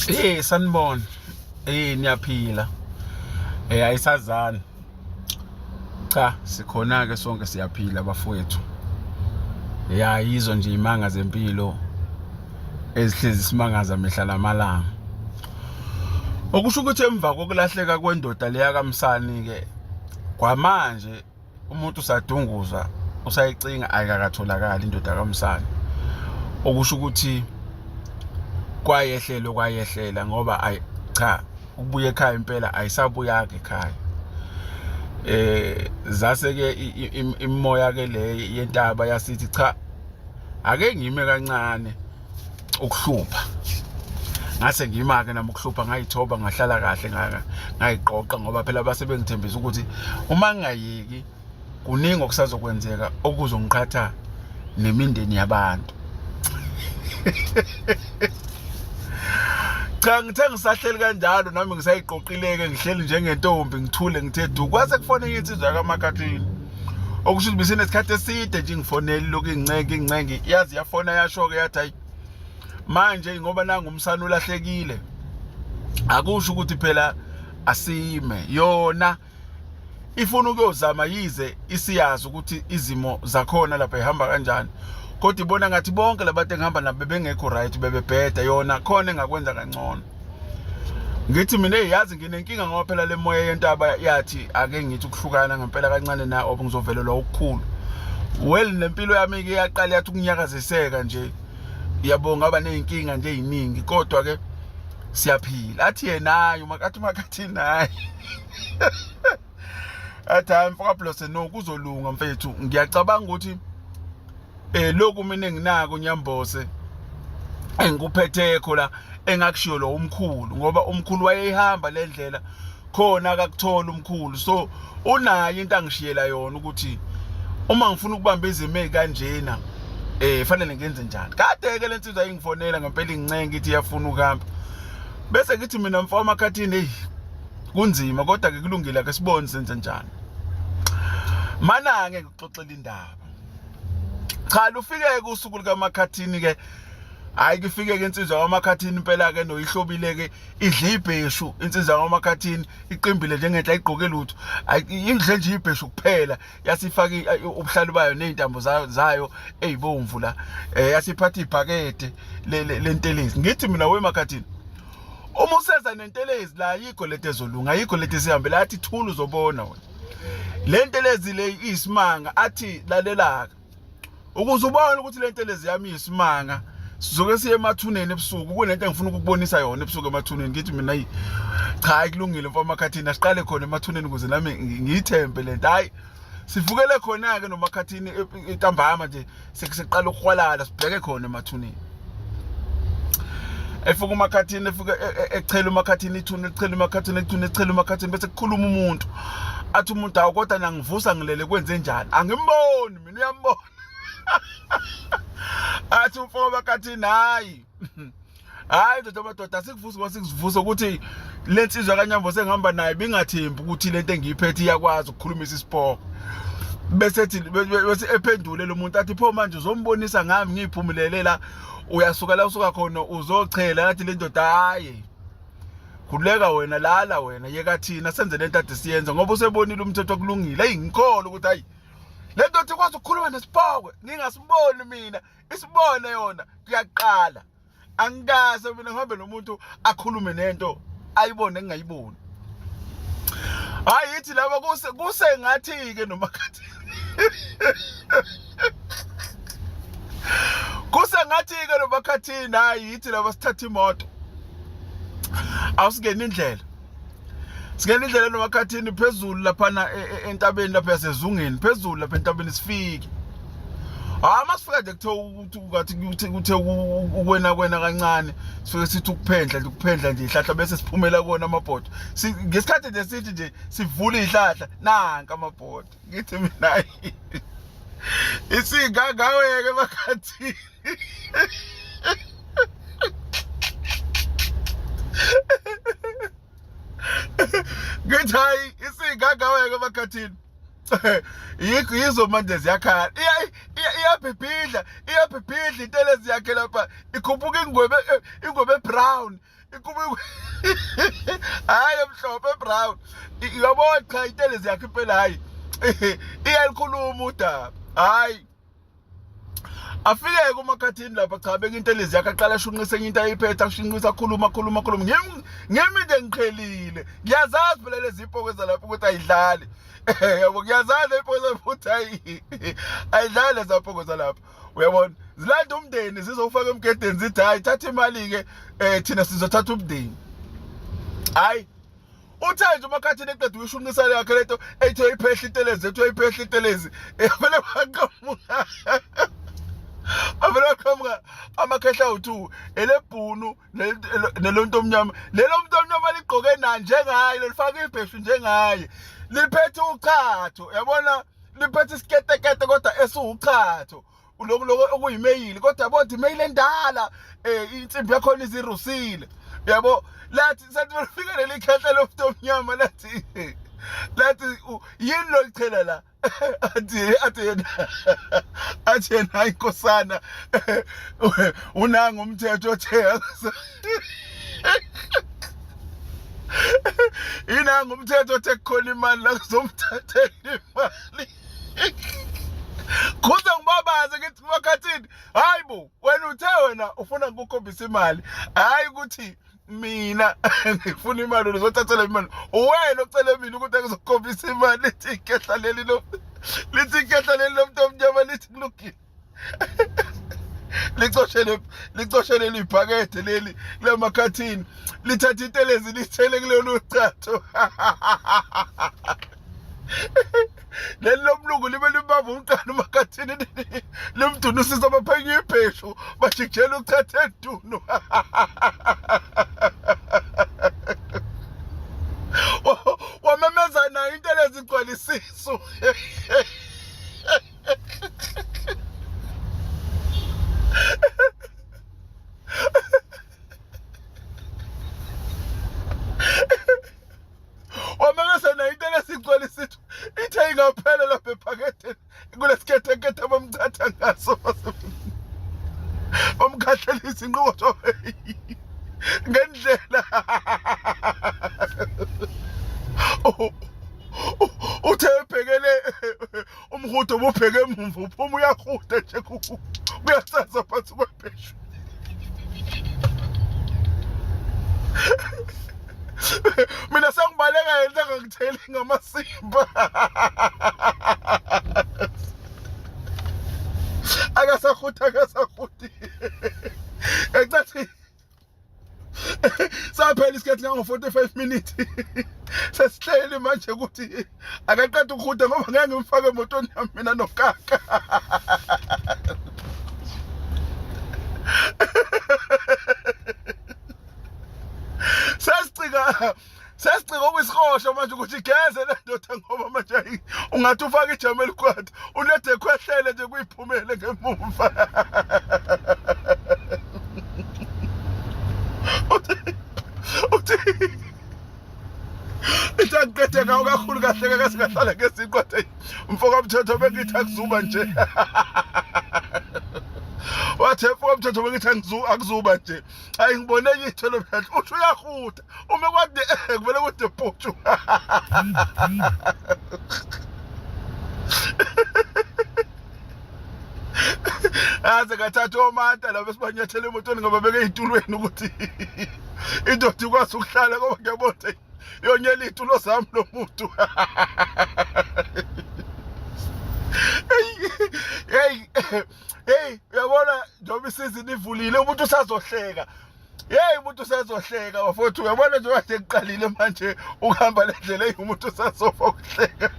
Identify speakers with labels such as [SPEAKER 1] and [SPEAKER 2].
[SPEAKER 1] Hey sanibona. Hey niyaphila. Eh ayisazani. Cha sikhona ke sonke siyaphila bafowethu. Ya yizo nje imanga zempilo ezihlezi simangaza mihla namalanga. Okusho ukuthi emva kokulahleka kwendoda leya kaMsani ke kwamanje umuntu usadunguza usayicinga ayikakatholakali indoda kaMsane okusho ukuthi kwayehlelo kwayehlela ngoba ay cha ukubuya ekhaya impela ayisabuyanga ekhaya eh zase ke imoya ke le yentaba yasithi cha ake ngime kancane ukuhlupha ngase ngima-ke nami ukuhlupha ngayithoba ngahlala kahle ngayiqoqa ngoba phela base bengithembisa ukuthi uma ngingayeki kuningi okusazokwenzeka okuzongiqhatha nemindeni yabantu. Cha ngithe ngisahleli kanjalo nami ngisayiqoqileke ngihleli njengentombi ngithule ngithe du kwase kufone enye insizwa kaMakhathini okusho ukuthi bisinesikhathi eside nje ngifonele lokhu ingincenge ingincenge yazi yafona yasho-ke yathi hayi manje ngoba nangu umsana ulahlekile akusho ukuthi phela asime yona ifuna ukuyozama yize isiyazi ukuthi izimo zakhona lapha ihamba kanjani kodwa ibona ngathi bonke labantu engihamba nabo bebengekho right bebebheda yona khona engakwenza kangcono ngithi mina yazi nginenkinga ngoba phela le moya yentaba yathi ake ngithi ukuhlukana ngempela kancane na oba ngizovelelwa okukhulu well nempilo yami ke yaqala yathi ukunyakaziseka nje yabo ngaba nezinkinga nje eziningi kodwa ke siyaphila athi yena hayi umakathi umakathi naye athi hayi mfoka Blose no kuzolunga mfethu ngiyacabanga ukuthi eh lokhu mina enginako Nyambose engikuphethekho la engakushiyo lo umkhulu ngoba umkhulu wayeyihamba le ndlela khona akakuthola umkhulu so unayo into angishiyela yona ukuthi uma ngifuna ukubamba izimo ezikanjena eh fanele ngenze njani kade ke lensizwa ingifonela ngempela ingincenge ithi iyafuna ukuhamba bese ngithi mina mfo amakhathini hey kunzima kodwa ke kulungile ke sibone senze njani mana ke ngikuxoxela indaba cha lufike ke usuku likamakhathini ke hayi kufike ke insizwa kwamakhathini impela ke noyihlobile ke idla ibheshu insizwa kwamakhathini iqimbile njengenhla igqoke lutho idle nje ibheshu kuphela yasifaka ubuhlalu bayo nezintambo zayo ezibomvu la eh yasiphatha ibhakede lentelezi ngithi mina wemakhathini uma useza nentelezi la ayikho lento ezolunga ayikho lento esihambela athi thula uzobona wena le ntelezi le iyisimanga athi lalelaka ukuze ubone ukuthi le ntelezi yami iyisimanga sizoke siye emathuneni ebusuku kunento engifuna ukukubonisa yona ebusuku emathuneni ngithi mina ayi cha ayikulungile mfo amakhathini asiqale khona emathuneni ukuze nami ngiyithembe lento hayi sivukele khona-ke nomakhathini ntambama nje sekuseqala ukuhwalala sibheke khona emathuneni efika umakhathini efika e, e, echela umakhathini ithuna echela umakhathini ithuna echela umakhathini bese kukhuluma umuntu athi umuntu awu kodwa nangivusa ngilele kwenze njani angimboni mina uyambona athi umfo makhathini hayi hayi ndoda madoda asikuvusi ngoba sikuvusa ukuthi le nsizwa kanyambo sengihamba naye bingathembi ukuthi lento engiyiphethe iyakwazi ukukhulumisa isipoko bese ethi bese ephendule lo muntu athi pho manje uzombonisa ngami ngiyiphumelele la uyasuka la usuka khona uzochela athi le ndoda hayi khuleka wena lala wena yeka thina senze lento ade siyenza ngoba usebonile umthetho kulungile eyi ngikholwa ukuthi hayi le ndoda ikwazi ukukhuluma nesipokwe ngingasiboni mina isibone yona kuyaqala angikaze mina ngihambe nomuntu akhulume nento ayibone ngingayiboni hayi yithi laba kuse kuse ngathi ke noma khathi kuse ngathi ke noma khathini hayi yithi laba sithatha imoto awusingena indlela singena indlela nomakhathini phezulu laphana e, e, entabeni lapha yasezungeni phezulu lapha entabeni sifike hayi masifika nje kuthiwa ukuthi ngathi kuthe ukwena kwena kancane sifike sithi ukuphendla nje ukuphendla nje ihlahla bese siphumela kuwona amabhodo ngesikhathi nje sithi nje sivula ihlahla nanka amabhodo ngithi mina isingangaweke makhathini ngithi hayi isingangaweke emakhathini yikho yizo manje ziyakhala iyabhibhidla iyabhibhidla intelezi yakhe lapha ikhuphuka ingwebe ingwebe brown Inkukhu hayi emhlophe brown. Yabo cha intelezi yakhe impela hayi. Iyalikhuluma udaba. Hayi. Afike kumakhathini lapha cha beka intelezi yakhe aqala ashunqise enye into ayiphethe ashunqisa akhuluma akhuluma akhuluma ngimi nje ngiqhelile ngiyazazi phela lezi ipoko zalapha ukuthi ayidlali yabo ngiyazazi ipoko zalapha ukuthi ayidlali lezi poko zalapha uyabona zilanda umndeni zizofaka emgedeni zithi hayi thatha imali ke eh thina sizothatha umndeni hayi uthe nje umakhathini eqeda uyishunqisa yakhe lento ethi uyiphehla intelezi ethi uyiphehla intelezi vele waqhamuka avele waqhamuka amakhehla awu-two elebhunu nelonto omnyama lelo muntu omnyama ligqoke na njengaye lelifaka ibheshu njengaye liphethe uchatho yabona liphethe isiketekete kodwa esiwuchatho lokhu lokho okuyimeyili kodwa yabo imeyili endala eh insimbi yakhona izirusile yabo lathi sathi lifika leli khehla lomuntu omnyama lathi lathi yini lolichela la athi athi yena athi yena inkosana unanga umthetho othe inanga umthetho othe kukhona imali la kuzomthathela imali Khuze ngibabaze ngithi makhathini hayi bo wena uthe wena ufuna ngikukhombisa imali hayi ukuthi mina ngifuna imali uzothathela imali uwena ocele mina ukuthi angizokukhombisa imali lithi ikhehla leli lo lithi ikhehla leli lomuntu omnyama lithi kulungile licoshele licoshele libhakede leli lamakhathini lithatha intelezi lithele kulolu chatho leli lomlungu libe libamba umntana umakhathini limdunusisa baphenye ibheshu bajikijela uchatha edunu wamemeza nayo intelezi igcwala isisu wamemeza nayo into lesigcwele isithu ithe ingaphela lapha ephaketheni kulesikhethenkethe abamchatha ngaso bamkhahlela izinqotho ngendlela uthe ebhekele umhudo ububheke emumva uphuma uyahuda nje kuyasaza phansi kwebheshu mina sengibaleka yena angangitheli ngamasimba akasahuti akasahuti ecathi saphela isikhathi ngango-45 minutes sesihleli manje ukuthi akaqeda ukuhuda ngoba ngeke ngimfake emotweni yami mina nokaka sesicika sesicika okuyisihosha manje ukuthi igeze le ndoda ngoba manje ungathi ufake ijama elikwata ulethe khwehlele nje kuyiphumele ngemuva uthi ithi angiqede ngawo kakhulu kahle kake singahlala ngesiqwathe mfo kamthetho bengithi akuzuba nje wathi mfo kamthetho bengithi akuzuba nje hayi ngibone enye ithelo mhlahla uthi uyahuda uma kwade eh, kuvele kude putshu aze ngathatha omanta laba esibanyathela emotweni ngoba beke ey'tulweni ukuthi indoda ikwazi ukuhlala ngoba ngiyabona yonyela iy'tulo zami lo muntu hey hey uyabona njengoba isizini ivulile umuntu usazohleka Hey umuntu usazohleka bafowethu uyabona nje kade kuqalile manje ukuhamba le ndlela eyi umuntu usazofa ukuhleka.